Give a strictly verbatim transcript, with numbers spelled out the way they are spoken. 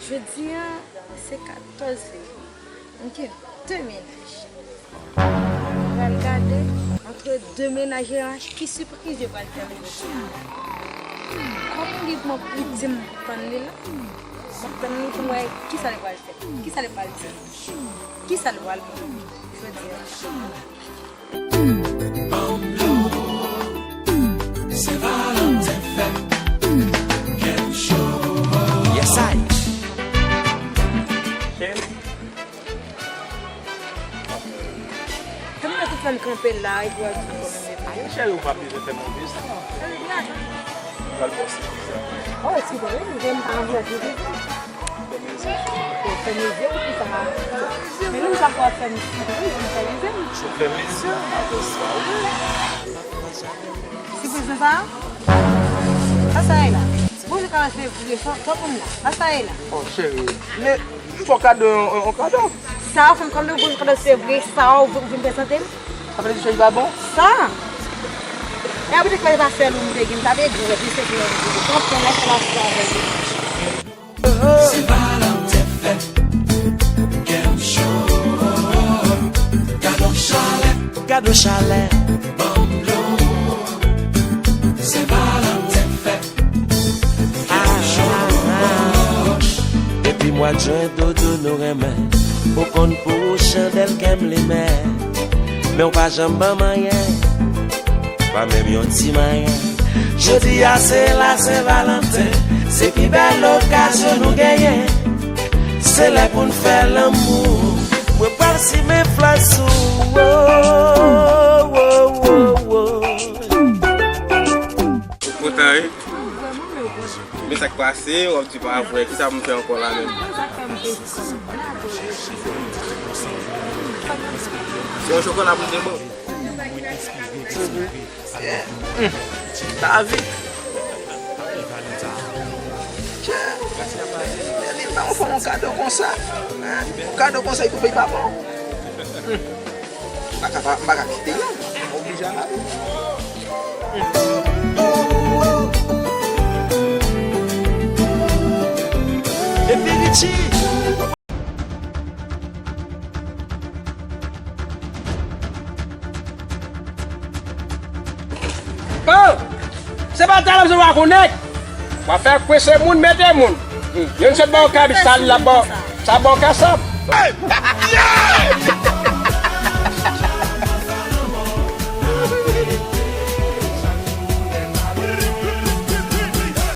Jodi a, se katòz fevriye. M gen de mennaj. M pral gade, antre de mennaj yo, ki sipriz yo pral fè m jodi a. Kòm li, m ap di m tann li la, m ap tann li pou m wè kisa li pral fè, kisa li pral di, kisa li pral ban m jodi a. Yes, I. Kèm nan tout fè m kanpe la, epi w ap di m kòman m ye. Cheri, ou pa bezwen fè m yon bezwen. Ou pral bò sipriz la. Oh, sipriz, m pa anvi fè sipriz. Fè mezi. Fè mezi, wi, sa. Men nou sa pral fè m sipriz, m fè mezi. Ou fè mezi, apre sa, wi. Sipriz nan sa? Sa sa ye la? Bonjou, kalòt fevriye, sa, sa pou m la? Sa sa ye la? Oh, cheri, men m fè w kado, yon, yon, yon kado. Sa, fè m kado, bonjou, kalòt fevriye, sa, ou, ou vin prezante m? Sa vle di cheri pa bon? Sa. E a, poutèt se pa sèl ou m te gen, m t ap egri, epi se pou yon egri. Konprann, lè se la, se avè l. Se Valentin fèt, kè m cho. Kado chalè, kado chalè. Ban m dlo. Se Valentin fèt, kè m cho. Depi mwa jen, dodo nou renmen. Ou konn pou ou chandèl kè m limen. Men w pa janm ban m anyen. Pa menm yon ti manyen. Jodi a se la Sen Valanten, se pi bèl okazyon nou genyen. Se lè pou n fè lanmou. Mwen pral simen flè sou ou. Ou kontan, wi? Men sa k pase, w ap di pa vre, kisa pou m fè ankò la menm? Se yon chokola pou m te ba w. David. Tchè. Li pa yon fanm yon kado konsa. Yon kado konsa, li pou peye pa bon. M pa ka, m pa ka kite non. M oblije al avè l. Epi Richie. Oh! Se pa talè m se pa konnen. W ap fè kwen se moun, mete moun. Hmm. Youn sot ba w kabich, sa l ap ba w, sa ba w kasap.